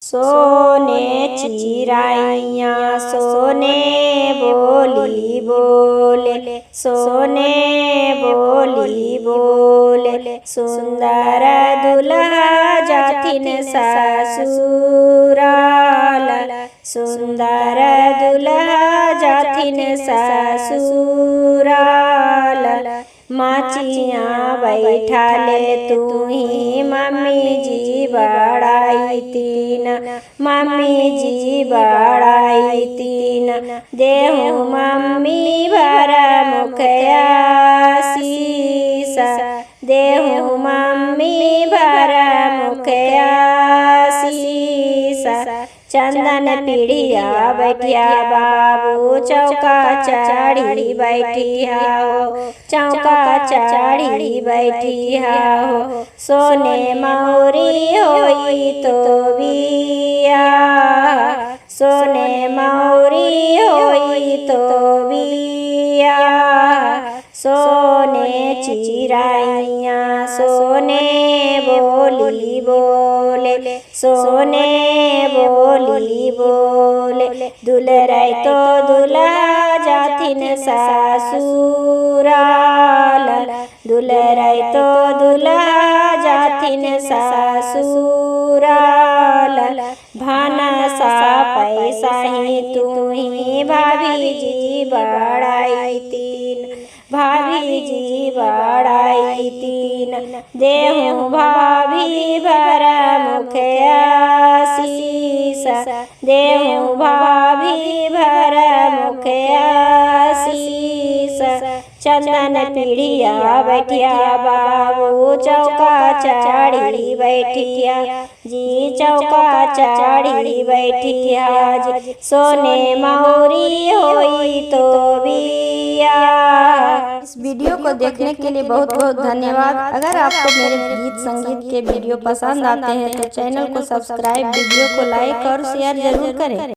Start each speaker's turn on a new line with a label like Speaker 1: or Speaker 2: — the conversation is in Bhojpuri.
Speaker 1: सोने चिराइया सोने बोली बोले, सोने बोली बोले, सुंदर दुल्हा जाथिन ससुराल, सुंदर दुल्हा जाथिन ससुराल। माचिया बैठाले तू ही मम्मी जी बड़ाई तीन, मम्मी जी बड़ाई तीन, देहु मम्मी भर मुख आशीष, देहु मम्मी भर मुख आशीष। चंदन पीढ़िया बैठिया बाबू चौका चढ़ी बैठिया हो, चौका चढ़ी बैठिया हो, सोने मौरी होई तो बिया, सोने मौरी होई तो बिया। सोने चिराइया सोने बोली बोले, सोने बोली बोले, दुलराई तो दुल्हा जाथिन ससुराल, दुलराई तो दुल्हा जाथिन ससुराल। भानसा पैसा ही तू ही भाभी जी बड़ाई तीन, भाभी जी बड़ाई तीन, देहु भाभी भर मुख आशीष, देहु भाभी भर मुख आशीष। चंदन पीढ़िया बैठिया बाबू चौका चढ़ी बैठिया जी, चौका चढ़ी बैठिया जी, सोने मौरी होई तो बिया।
Speaker 2: इस वीडियो को देखने के लिए बहुत बहुत धन्यवाद। अगर आपको मेरे गीत संगीत के वीडियो पसंद आते हैं तो चैनल को सब्सक्राइब, वीडियो को लाइक और शेयर जरूर करें।